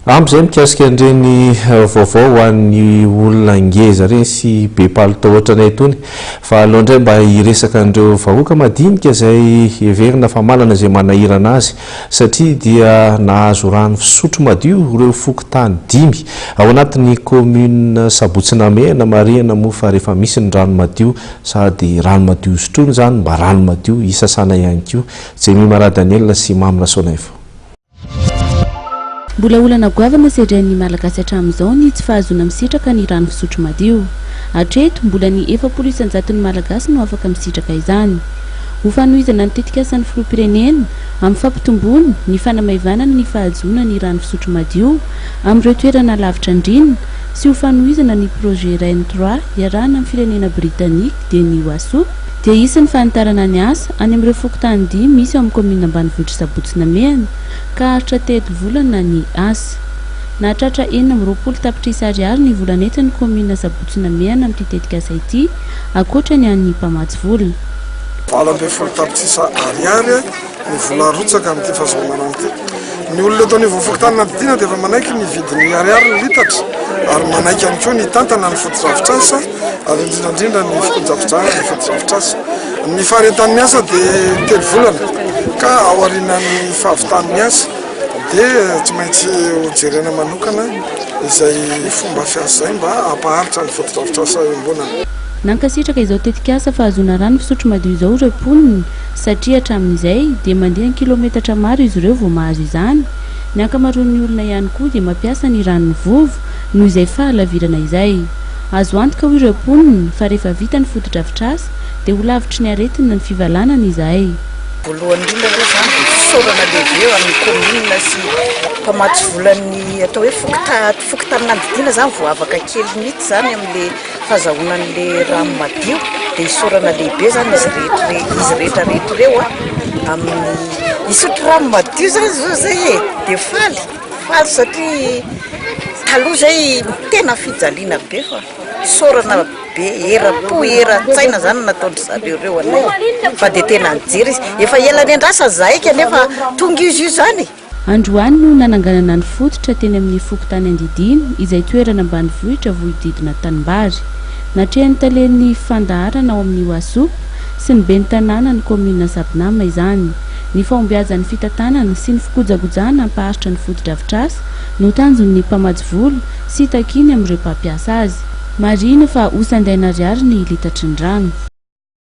Ampy izay mikasika an'ireny vaovao ho an'ny olona ngeza ireny sy be palitao ohatranay itony fa aleo indray mba hiresaka an'ireo vahoaka madinika izay heverina fa manana izay manahirana azy satria dia nahazo rano fisotro madio ireo fokontany dimy ao anatin'ny commune Sabotsy Namehana. Marihana moa fa rehefa misy ny rano madio sady rano madio sotroina izany mba rano madio hisasana ihany koa. Jemima Radaniel sy Mamy Rasoanaivo. Mbola olana goavana sedrain'ny Malagasy hatramin'izao ny tsy fahazoana misitraka ny rano fisotro madio. Hatreto, mbola ny 40 isan-jaton'ny Malagasy no afaka misitraka izany. Ho fanohizana ny tetikasan'ny Filoham-pirenena amin'ny fampitomboana ny fanamaivanana ny fahazoana ny rano fisotro madio amin'ireo toerana lavitra andriana sy ho fanohizana ny projet Rain Trois iarahana amin'ny firenena Britanika dia ny WASUP, dia hisy ny fanitarana ny asa any amin'ireo fokontany dimy misy ao amin'ny kaominina ambanivohitr'i Sabotsy Namehana ka haharitra telo volana ny asa. Nahatratra 26 tapitrisa ariary ny vola nentin'ny kaominina Sabotsy Namehana amin'ity tetikasa ity ankoatra ny an'ny mpamatsy vola. 18 tapitrisa ariary ny vola arotsaka amin'ity fahazoana rano ity. Ny olona eto anivon'ny fokontany Nandidina dia efa manaiky ny vidin'ny ariary ny litatra ary manaiky ihany koa ny hitantana ny fotodrafitrasa ary indrindra indrindra ny fikojakojana ny fotodrafitrasa. Ny faharetan'ny asa dia telo volana ka aorianan'ny fahavitan'ny asa dia tsy maintsy hojerena manokana izay fomba fiasa izay mba hampaharitra ny fotodrafitrasa iombonana. Nankasitraka izao tetikasa fahazoana rano fisotro madio izao ireo mponina satria hatramin'izay dia mandeha an-kilometatra maro izy ireo vao mahazo izany. Ny ankamaroan'ny olona ihany koa dia mampiasa ny ranon'ny vovo noho izay fahalavirana izay. Azo antoka hoy ireo mponina fa rehefa vita ny fotodrafitrasa dia ho lavitry ny aretina ny fivalanana izahay. Voalohany indrindra aloha izany dia fisaorana lehibe ho an'ny kaominina sy mpamatsy volan'ny atao hoe fokontany, fokontany Nandidiana izany voavaka kely mihitsy izany amin'ilay fahazahoana an'ilay rano madio dia isaorana lehibe izany izy rehetra izy rehetra rehetra ireo a amin'ny hisotro rano madio izany izao izay e dia faly faly satria taloha izay tena fijaliana be fa isaorana be eram-po eran-tsaina izany nataon-dry zareo ireo anay fa dia tena nijery izy efa ela niandrasana izahay kanefa tonga izy io izany e. Androany no nananganana ny fototra teny amin'ny fokontany Andidina izay toerana ambanivohitra voahodidina tanimbary. Natrehan'ny talen'ny fandaharana ao amin'ny Wassoup sy ny ben'ny tanànan'ny kaominina Sabinama izany. Ny fahombiazan'ny fitantanana sy ny fikojakojana hampaharitra ny fotodrafitrasa no tanjon'ny mpamatsy vola sy takiany amin'ireo mpampiasa azy. Marihina fa ho sandaina ariary ny litatry ny rano.